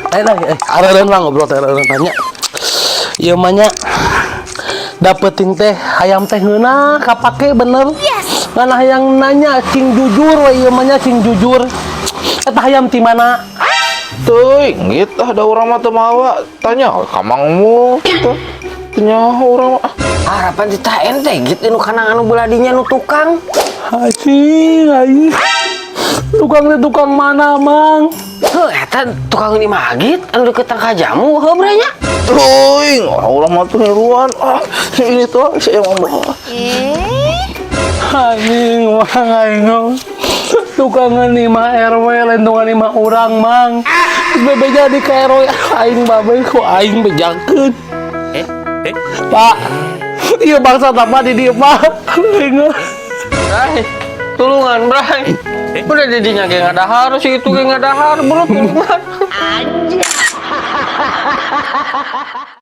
Ayo lah, areureun lah ngobrol teh areureun tanya. Ieu mah nya dapetin teh hayam teh ngeunah kapake bener. Yes. Ngan hayang nanya cing jujur we ieu mah nya cing jujur. Eta hayam ti mana? Teuing gitu ah, da urang mah teu mawa. Tanya ka mangmu teu. Teu nyaho urang mah. Ah. Harapan titah ente gitu nu kana anu belah dinya nu tukang. Anjing, aing. Tukang teh tukang mana, Mang? Heuh, eta tukang di Magit anu deket tangka jamu heuh bre nya. Teuing, orang urang mah teu ngiluan. Ah, ini tuh saya mau. Anjing, mang aing. Tukangan lima RW lain tukang lima urang, Mang. Bebeja di ka RW aing babe ku aing bejakeun. Pak, iya bangsa apa di dieu, Pak? Aing. Bray, tulungan Bray. Udah didinya ge ngadahar, si itu ge ngadahar, bro, tulungan.